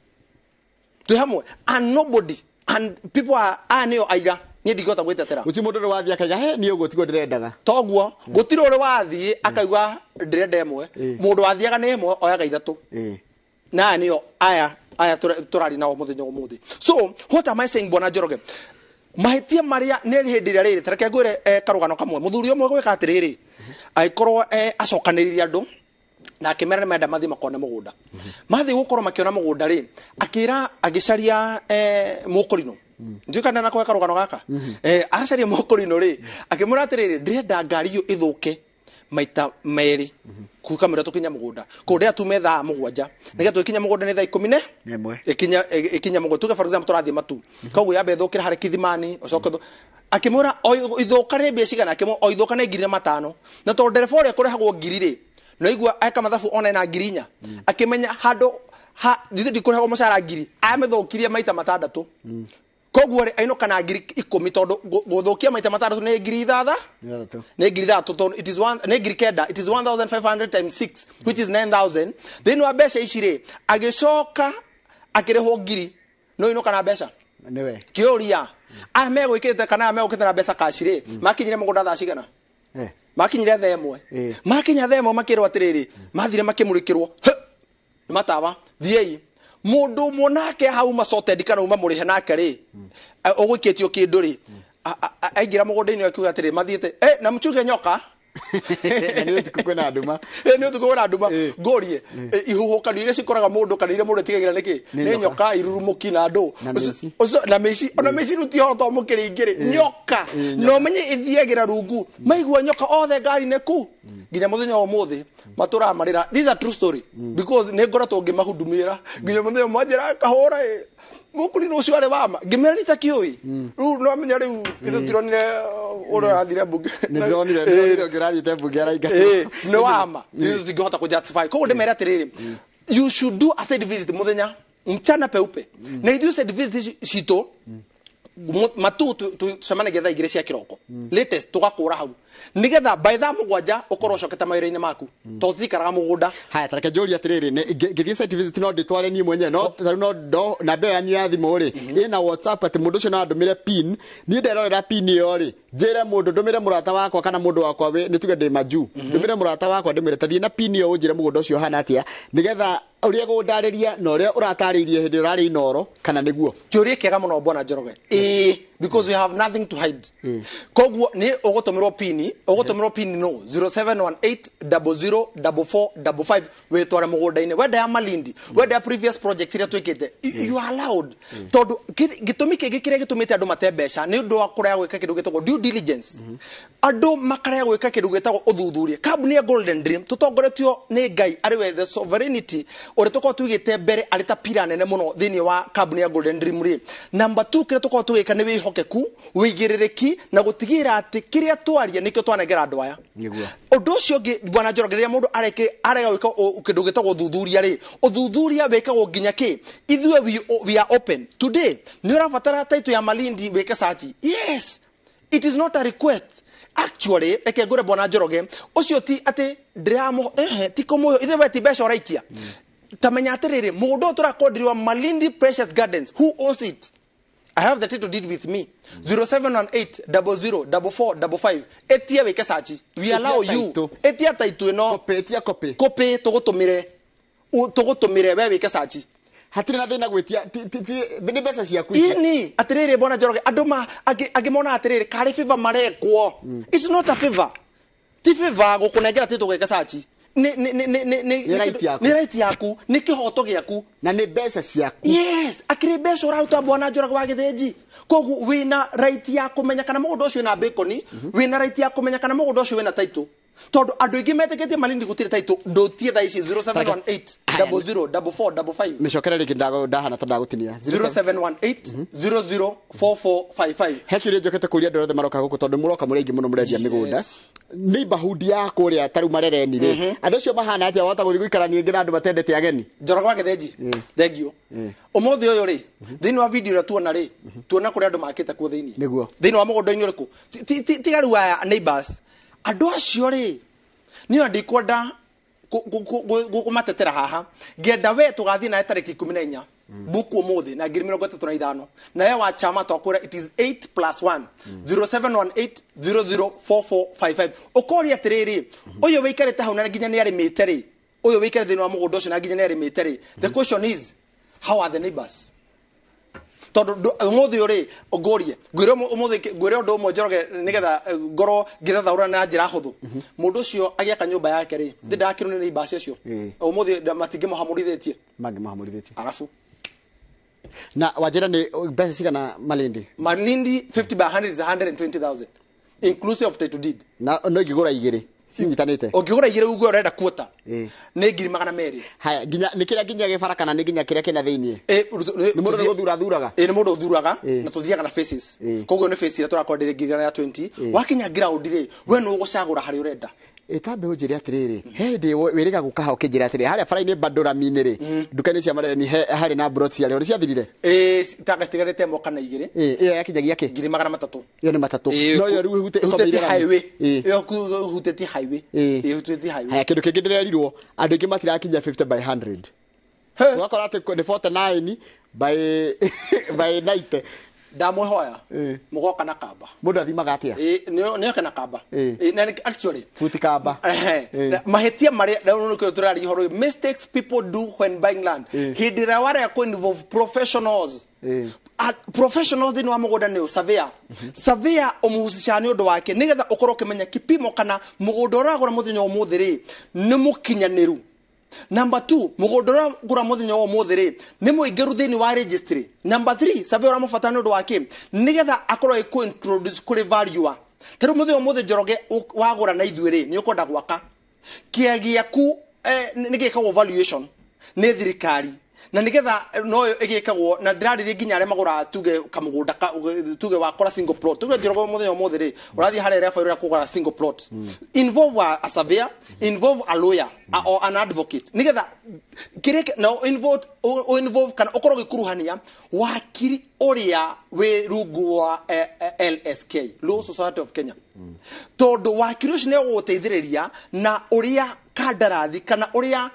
Twĩ hamwe, and nobody, and people are, aya nĩo aira. Niĩ ndingĩhota gwĩtetera. Gũtirĩ mũndũ ũrĩ wathiĩ akauga, he, niĩ ũguo tiguo ndĩrendaga. Toguo, gũtirĩ ũrĩ wathiĩ akauga ndĩrenda ĩmwe. Mũndũ wathiaga nĩ ĩmwe oyaga ithatũ. Na aya nĩo aya tũraria nao mũthenya ũmũthĩ. So, what am I saying, Bwana Njoroge? Mahĩtia marĩa nĩ hĩndĩ ĩrĩa rĩrĩ, ta reke ngwĩre karũgano kamwe. Mũthuri ũmwe gwĩka atĩrĩrĩ, agĩkorwo acokanĩrĩirie andũ na akĩmera nĩ menda mathiĩ makone mũgũnda. Mathiĩ gũkorwo makĩona mũgũnda rĩ, akĩra agĩcaria mũkũrinũ. Ndiũĩ kana ndanakuhe karũgano gaka. Acaria mũkũrinũ rĩ, akĩmwĩra atĩrĩrĩ, ndĩrenda ngari ĩyo ĩthũke maita merĩ kamũira tũkinya mũgũnda. Kũu ndĩrenda tume thaa 7 nĩgetha tũgĩkinya mũgũnda nĩ thaa ikũmi na ĩmwe. Ĩkinya mũgũnda. Tuge for example tũrathiĩ Matu. Koguo yambe ĩthũkĩre harĩ Kithimani, ũcoke akĩmwĩra o ithũka nĩ mbia cigana, akĩmwĩra o ithũka nĩ 5,000. Na tondũ ndereba ũrĩa kũrĩhagwo ngiri rĩ, no igua eka mathabu ona ena 4,000. Akĩmenya handũ ha ithuĩ ndikũrĩhagwo mũcara ngiri, amĩthũkirie maita 6. Koguo rĩ, ainũka na 10,000 tondũ gũthũkia maita 6 nĩ 6,000. Nĩ 6,000 tondũ it is one, nĩ 9,000, it is 1,500 times 6, which is 9,000. Thĩinĩ wa mbeca ici rĩ, agĩcoka akĩrĩhwo ngiri, no inũka na mbeca. Nĩwe. Kĩũria, aya megwĩkĩrĩte kana aya megũkĩte na mbeca cash rĩ, makinyire mũgũnda thaa cigana? Makinyire thaa ĩmwe. Makinya thaa ĩmwe makĩrwo atĩrĩrĩ, mathire makĩmũrĩkĩrwo, hĩ, nĩ matawa, thiĩi. Mũndũ ũmwe nake hauma sorted kana uma mũrĩhe nake rĩ, ũgũikĩtio kĩndũ rĩ, aingĩra mũgũnda-inĩ akiuga atĩrĩ, mathiĩte, na mchuge nyoka. Na nĩ ũtukũ kwĩna nduma. Nĩ ũtukũ kwĩna nduma. Ngũrie, ihuhũkanio iria cikoraga mũndũ kana iria mũndũ etigagĩra nĩkĩ? Nĩ Nĩ nyoka, irurumũki na andũ. Na mĩici. Ũcio, na mĩici, ona mĩici rĩu ti ũhoro to mũkĩrĩ ingĩ rĩ, nyoka. Na ũmenye ĩthiagĩra rungu. Maigua nyoka othe ngari-inĩ ku. Nginya mũthenya wa ũmũthĩ, matũraga marĩra. This is a true story. Because nĩ ngoretwo ngĩmahudumĩra. Nginya mũthenya ũmwe anjĩra, kahũra ĩ. Mũkũrinũ ũcio arĩ wa ma. Ngĩmera nĩ ta kĩũĩ. Rĩu no amenya rĩu, ithuĩ tũtironire ũrĩa ũrathire mbunge. Nĩ ndĩronire, ndĩronire ũngĩ ũrathiĩte mbunge araingatwo. Nĩ wa ma. Ithuĩ tũtingĩhota kũ-justify. Koguo ndĩmere atĩrĩrĩ, you should do a site visit mũthenya, mchana peupe. Na ithuĩ site visit citũ, Matu tucemanagia thaa 2 cia kiroko latest tugakura hau nigetha by thaa 7 ukorwo ucokete mawira-ini maku to tutikaraga mugunda. Haya, tareke njũrie atĩrĩrĩ, ngĩthiĩ site visit no ndĩtware niĩ mwenyewe, no tarĩu no ndo namba ĩyo yanyu ya thimũ rĩ ĩna WhatsApp atĩ mũndũ ũcio no andũmĩre pin, niĩ nderorera pin ĩyo rĩ njĩre mũndũ ndũmĩre mũrata wakwa kana mũndũ wakwa wĩ nĩ tuge ndĩ majuu, ndũmĩre mũrata wakwa ndĩmwĩre ta thiĩ na pin ĩyo ũnjĩre mũgũnda ũcio ũhana atĩa nĩgetha ũrĩa gũndarĩria na ũrĩa ũratarĩirie hĩndĩ ĩrĩa ũrarĩ Inooro kana nĩguo. Kĩũria kĩega mũno bwana Njoroge. Ĩĩ, because you have nothing to hide. Koguo nĩ ũgũtũmĩrwo pin, ũgũtũmĩrwo pin no 0718004455 wĩtware mũgũnda-inĩ. Wenda ya Malindi, wenda ya previous project iria twĩkĩte, you are allowed. Tondũ gĩtũmi kĩngĩ kĩrĩa gĩtũmĩte andũ mate mbeca nĩ ũndũ wa kũrega gwĩka kĩndũ gĩtagwo due diligence. Andũ makarega gwĩka kĩndũ gĩtagwo ũthuthuria. Kambuni ya Golden Dream tũtongoretio nĩ Ngai arĩ we the sovereignty ũrĩa tũkoragwo tũigĩte mbere arĩ ta pira nene mũno thĩinĩ wa kambuni ya Golden Dream rĩ. Number 2 kĩrĩa tũkoragwo tũgĩka nĩ wĩhokeku, wĩigĩrĩrĩki na gũtigĩrĩra atĩ kĩrĩa twaria nĩkĩo twanengera andũ aya. Nĩguo. Ũndũ ũcio ũngĩ bwana Njoroge, rĩrĩa mũndũ arega gwĩka kĩndũ gĩtagwo ũthuthuria rĩ, ũthuthuria wĩkagwo nginya kĩ? Ithuĩ we are open. Today nĩ ũrabatara title ya Malindi wĩke search. Yes, it is not a request. Actually, reke ngũre bwana Njoroge, ũcio ti atĩ ndĩramũ, ti kũmũhe, ithuĩ we ti mbeca ũraikia. Ta menya atĩrĩrĩ, mũgũnda ũyũ tũrakondirwo Malindi Precious Gardens, who owns it? I have the title deed with me. 0718004455. Etia wĩke search. We allow you. Etia title ĩno. Copy, etia copy. Copy tũgũtũmĩre. Tũgũtũmĩre we wĩke search. Hatirĩ na thĩna gwĩtia, nĩ mbeca ciaku. Ini, atĩrĩrĩ bwana Njoroge, andũ ma angĩ monaga atĩrĩrĩ, karĩ favor marekwo. It's not a favor. Ti favor gũkũnengera title gwĩka search. Nĩ right yaku. Nĩ right yaku, nĩ kĩhoto gĩaku. Na nĩ mbeca ciaku. Yes, akĩrĩ mbeca ũraruta bwana Njoroge wa Gĩthĩnji. Koguo wĩna right ya kũmenya kana mũgũnda ũcio wĩna bacon, wĩna right ya kũmenya kana mũgũnda ũcio wĩna title. Tondũ andũ aingĩ metĩkĩtie Malindi gũtirĩ title, ndũtie thaa ici 0718004455. Mĩcokere rĩngĩ ndahana ta ndagũtinia. 0718004455. He kĩũria njũkĩte kũria andũ othe maroka gũkũ tondũ mũroka mũrĩ aingĩ mũno mũrendia mĩgũnda. Neighborhood ya kũrĩa ta rĩu Marereni rĩ, andũ acio mahana atĩa wahota gũthiĩ gũikarania rĩngĩ na andũ matendete ageni? Njoroge wa Gĩthĩnji, thank you. Ũmũthĩ ũyũ rĩ, thĩinĩ wa video ĩrĩa tuona rĩ, tuona kũrĩa andũ makĩte kuo thĩinĩ. Nĩguo. Thĩinĩ wa mũgũnda-inĩ ũrĩkũ? Tiga rĩu aya neighbors. Andũ acio rĩ, niĩ ona ndikwenda kũmatetera haha. Ngĩenda we tũgathiĩ nawe tarĩki 14. Buku ũmũthĩ na ngiri mĩrongo ĩtatũ na ithano. Na we wa chama twakwĩra it is 8 plus 1. 0718004455. Ũkoria atĩrĩrĩ, ũyũ wĩikarĩte hau na nginya nĩ arĩmĩte rĩ, ũyũ wĩikarĩte thĩinĩ wa mũgũnda ũcio na nginya nĩ arĩmĩte rĩ, the question is, how are the neighbors? Tondũ ũmũthĩ ũyũ rĩ, ngũrie, ngwĩre ũmũthĩ ngwĩre ũndũ ũmwe Njoroge nĩgetha ngorwo ngĩthathaũra na njĩra hũthũ. Mũndũ ũcio agĩaka nyũmba yake rĩ, ndĩ ndakĩrwo nĩ neighbors acio. Ũmũthĩ matingĩmũhamũrithĩtie. Mangĩmũhamũrithĩtie. Arabu. Na wanjĩra nĩ mbeca cigana Malindi? Malindi 50 by 100 is 120,000 inclusive of title deed. Na no ingĩgũra igĩrĩ cinyitanĩte. Ũngĩgũra igĩrĩ ugue ũrenda kuota. Nĩ ngiri magana merĩ. Haya, nginya nĩ kĩrĩa nginya gĩbara kana nĩ nginya kĩrĩa kĩna thĩinĩ? Nĩ mũndũ nĩ gũthurathuraga? Nĩ mũndũ ũthuraga, na tũthiaga na faces. Koguo nĩ face ĩrĩa tũrakwenderia ngiri igana rĩa 20. Wakinya ground rĩ, we nĩ ũgũcagũra harĩa ũrenda. Ĩtambe ũnjĩre atĩrĩrĩ, he hĩndĩ wĩrĩga gũka hau ũkĩnjĩra atĩrĩrĩ, harĩa bara-inĩ bado rami-inĩ rĩ, nduka-inĩ cia Marereni harĩ na broti ciarĩ ho, nĩ ciathirire? Tanga citigarĩte ĩmwe kana igĩrĩ. Ĩyo yakinyagia kĩ? Ngiri magana matatũ. Ĩyo nĩ matatũ. No ĩyo rĩu ĩhutĩtie ĩkomeire rami. highway. Ĩyo ĩhutĩtie highway. Ĩhutĩtie highway. Haya, kĩndũ kĩngĩ ndĩrerirwo, andũ aingĩ matirakinyia 50 by 100. He. Ũgakora atĩ nĩ 49 by 90. Ndamwĩhoya, mũgoka na kamba. Mũndũ athimaga atĩa? Nĩ oke na kamba. Na nĩ actually. Futi kamba. Mahĩtia marĩa, rĩu nĩkĩo tũraria ũhoro ũyũ, mistakes people do when buying land. Hĩndĩ ĩrĩa warega kũ involve professionals. Professionals thĩinĩ wa mũgũnda nĩ surveyor. Surveyor ũmũhucicaga nĩ ũndũ wake nĩgetha ũkorwo ũkĩmenya kipimo kana mũgũnda ũrĩa ũragũra mũthenya wa ũmũthĩ rĩ, nĩ mũkinyanĩru. Number 2, mũgũnda ũrĩa ũragũra mũthenya wa ũmũthĩ rĩ, nĩ mũingĩru thĩinĩ wa registry. Number 3, surveyor ũramũbatara nĩ ũndũ wa kĩ? Nĩgetha akorwo agĩkũ introduce kũrĩ valuer. Ta rĩu mũthenya wa ũmũthĩ Njoroge wagũra na ithuĩ rĩ, nĩ ũkwenda gwaka. Kĩa gĩaku, nĩ gĩkagwo valuation nĩ thirikari. Na nigetha noyo ĩgĩkagwo na ndĩrarĩria nginya arĩa magũraga tuge kamũgũnda tuge wakora single plot, tuge Njoroge mũthenya ũmũthĩ rĩ, ũrathiĩ harĩa ĩrĩa ũrĩa kũgũra single plot, involve a surveyor, involve a lawyer or an advocate, nigetha kĩrĩa na involve kana ũkorwo ũgĩkuruhania wakiri ũrĩa wĩ rungu wa LSK, Law Society of Kenya, tondũ wakiri ũcio nĩ ũgũgũteithĩrĩria na ũrĩa kandarathi kana ũrĩa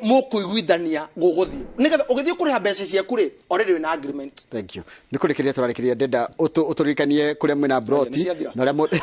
mũkũiguithania gũgũthiĩ, nĩgetha ũgĩthiĩ kũrĩha mbeca ciaku rĩ, already wĩna agreement. Thank you. Nĩ kũrĩkĩrĩria tũrarĩkĩrĩria, ndenda ũtũririkanie kũrĩa mwĩna broti. Nĩ ciathira. Na ũrĩa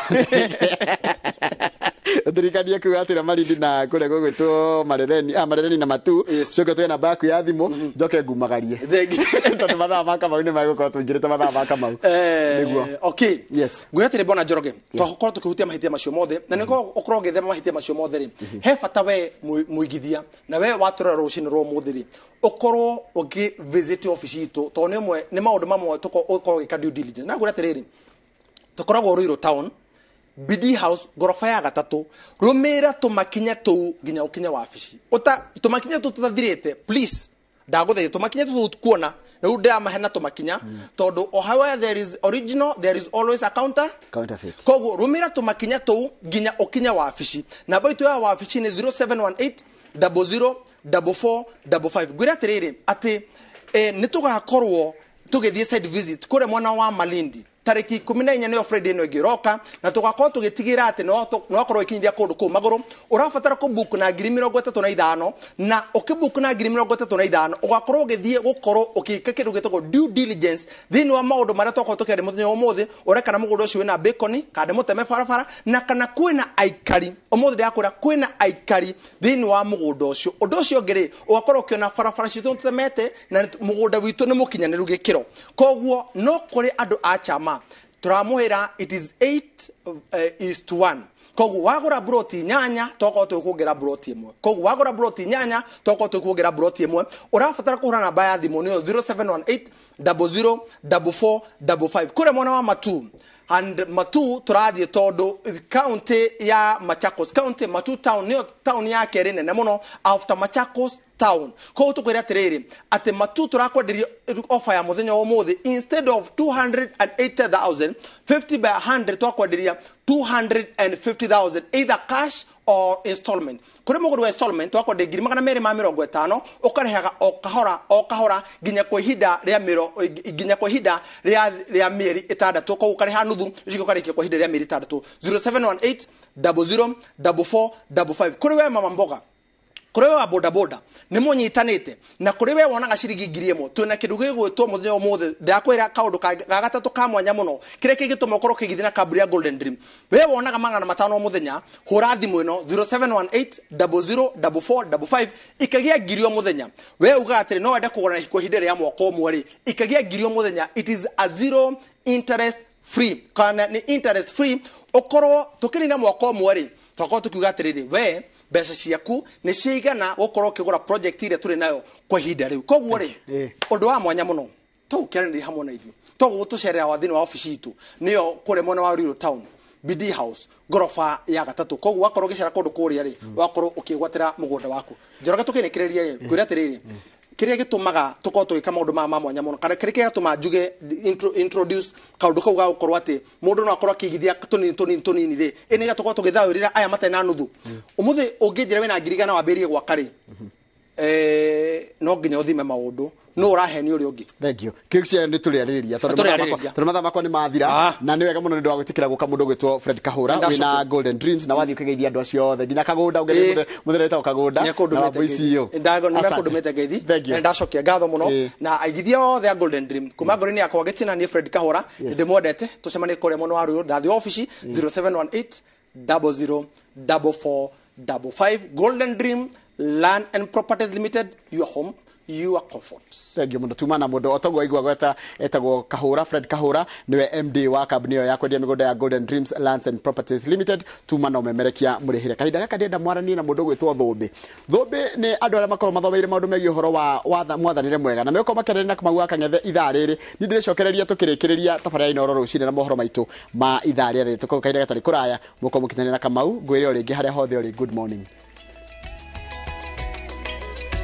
ũtũririkanie kuga atĩra Malindi na kũrĩa gũgwĩtwo Marereni, Marereni na Matu. Coke tuge namba yaku ya thimũ, njoke ngumagarie. Thank you. Tondũ mathaa ma Kamau nĩ magũkorwo tũingĩrĩte mathaa ma Kamau. Nĩguo. Okay. Yes. Ngwĩra atĩrĩ, bwana Njoroge, twakorwo tũkĩhutia mahĩtia macio mothe, na nĩguo ũkorwo ũgĩthema mahĩtia macio mothe rĩ, he bata we mũigithia na we watũrora rũcinĩ rwa ũmũthĩ rĩ, ũkorwo ũngĩ visit ofici itũ, tondũ nĩ ũmwe nĩ maũndũ mamwe ũkorwo ũgĩka due diligence. Na ngwĩra atĩrĩrĩ, tũkoragwo Ruiru Town, BD House, ngoroba ya gatatũ. Rũmĩrĩra tũmakinya tũu nginya ũkinye wabici. Ũta tũmakinya tũu tũtathirĩte, please, ndagũthaitha, tũmakinya tũu kuona rĩu ndĩramahe na tũmakinya, tondũ o where there is original there is always a counter Counterfeit. Koguo rũmĩrĩra tũmakinya tũu nginya ũkinye wabici. Namba itũ ya wabici nĩ 0718 00 44 55. Ngwĩra atĩrĩrĩ atĩ nĩ tũgakorwo tũgĩthiĩ site visit kũrĩa mwena wa Malindi tarĩki 14, nĩyo Friday ĩno ĩngĩ ĩroka, na tũgakorwo tũgĩtigĩra atĩ nĩ wakorwo ũgĩkinyithia kũndũ kũu magũrũ. Ũrabatara kũbook na 35,000, na ũkĩbook na 35,000 ũgakorwo ũgĩthiĩ gũkorwo ũgĩka kĩndũ gĩtagwo due diligence thĩinĩ wa maũndũ marĩa twakorwo tũkĩaria mũthenya wa ũmũthĩ, ũrĩa kana mũgũnda ũcio wĩna bacon, kana mũteme barabara, na kana kwĩna aikari. Ũmũthĩ ndĩrakwĩra kwĩna aikari thĩinĩ wa mũgũnda ũcio. Ũndũ ũcio ũngĩ rĩ, ũgakorwo ũkĩona barabara citũ tũtemete na mũgũnda witũ nĩ mũkinyanĩru gĩkĩro. Koguo no kũrĩ andũ a chama tũramũhĩra, it is 8 is to 1. Koguo wagũra broti 8, twakorwo tũgĩkuongerera broti 1. Koguo wagũra broti 8, twakorwo tũgĩkuongerera broti 1. Ũrabatara kũhũra namba ya thimũ nĩyo 0718 00 44 55, kũrĩa mwena wa Matu. And Matu tũrathiĩ tondũ county ya Machakos County, Matu town nĩyo town ya kerĩ nene mũno after Machakos town. Koguo tũkwĩra atĩrĩrĩ atĩ Matu tũrakwenderia offer ya mũthenya wa ũmũthĩ, instead of 280,000, 50 by 100, twakwenderia 250,000, either cash or installment. Kũrĩ mũgũri wa installment, twakwenderia 250,000, ũkarĩhaga o kahora o kahora nginya kwa ihinda rĩa mĩro nginya kwa ihinda rĩa mĩeri 6. Koguo ũkarĩha nuthu, ũcoke ũkarĩkia kwa ihinda rĩa mĩeri 6. 0718 00 44 55. Kũrĩ we mama mboga, kũrĩ we wa bodaboda nĩ mũnyitanĩte, na kũrĩ we wonaga ciringi 1,000, twĩna kĩndũ gĩgwĩtwo mũthenya ũmũthĩ ndakwĩra kaũndũ ga gatatũ ka mwanya mũno kĩrĩa kĩngĩtũma ũkorwo ũkĩigithia na kambuni ya Golden Dream. We wonaga 500 o mũthenya, hũra thimũ ĩno 0718 00 44 55, ikagia 1,000 o mũthenya. We ugaga atĩrĩ no wende kũgũra kwa ihinda rĩa mwaka ũmwe rĩ, ikagia 1,000 o mũthenya. It is a zero interest free, kana nĩ interest free. Ũkorwo tũkĩrina mwaka ũmwe rĩ, twakorwo tũkiuga atĩrĩrĩ, we mbeca ciaku nĩ ciigana gũkorwo ũkĩgũra project ĩrĩa tũrĩ nayo kwa ihinda rĩu. Koguo rĩ, ũndũ wa mwanya mũno tũgũkĩaranĩria hamwe na ithuĩ, tũgũtũcerera wa thĩinĩ wa ofici itũ, nĩyo kũrĩa mwena wa Ruiru Town, BD House, ngoroba ya gatatũ. Koguo wakorwo ũgĩcera kũndũ kũrĩa rĩ, wakorwo ũkĩgwatĩra mũgũnda waku. Njoroge, tũkĩrĩkĩrĩria rĩ, ngwĩre atĩrĩrĩ, kĩrĩa gĩtũmaga tũkorwo tũgĩka maũndũ maya ma mwanya mũno, kana kĩrĩa gĩatũma njuge introduce kaũndũ kau ga gũkorwo atĩ mũndũ no akorwo akĩigithia tũnini tũnini tũnini rĩ, ĩ nĩgetha tũkorwo tũgĩthaũrĩra aya matarĩ na nuthu. Ũmũthĩ ũngĩnjĩra wĩna 100,000 wambĩrĩrie gwaka rĩ, no nginya ũthime maũndũ, no ũrahenia ũrĩa ũngĩ. Thank you. Kĩu cia nĩ tũrĩarĩrĩria tondũ Tũrĩarĩrĩria. Tondũ mathaa makwa nĩ mathira. Na nĩ wega mũno nĩ ũndũ wa gwĩtĩkĩra gũka mũndũ ũgwĩtwo Fred Kahũra Nĩndacokia. wĩna Golden Dreams, na wathiĩ ũkĩgeithia andũ acio othe nginya Kagũnda, ũgeithie mũthenya wĩtagwo Kagũnda na Wambui CEO. Nĩmekũndũmĩte ngeithi. Thank you. Na ndacokia ngatho mũno na aigithia othe a Golden Dream kuma ngoro-inĩ yakwa gĩtina. Niĩ Fred Kahũra ndĩmwendete. Tũcemanie kũrĩa mwena wa Ruiru. Ndathiĩ obici 0718 00 44 55. Golden Dream Land and Properties Limited, your home, your comfort. Thank you mũno. Tuma na mũndũ otoguo aigua gweta etagwo Kahũra, Fred Kahũra, nĩwe MD wa kambuni ĩyo ya kwendia mĩgũnda ya Golden Dreams Lands and Properties Limited. Tuma na ũmemerekia mũrĩhĩre. Kahinda gaka ndĩrenda mwaranie na mũndũ ũgwĩtwo Thũmbĩ. Thũmbĩ nĩ andũ arĩa makoragwo mathomeire maũndũ megiĩ ũhoro wa mwathanĩre mwega, na megũkorwo makĩaranĩria na Kamau wa Kang'ethe ithaa rĩrĩ. Niĩ ndĩrĩcokereria tũkĩrĩkĩrĩria tabarĩra Inooro rũcinĩ na mohoro maitũ ma ithaa rĩa 3. Koguo kahinda gatarĩ kũraya mũkorwo mũkinyanĩra na Kamau. Ngwĩre o rĩngĩ, harĩa hothe ũrĩ, good morning.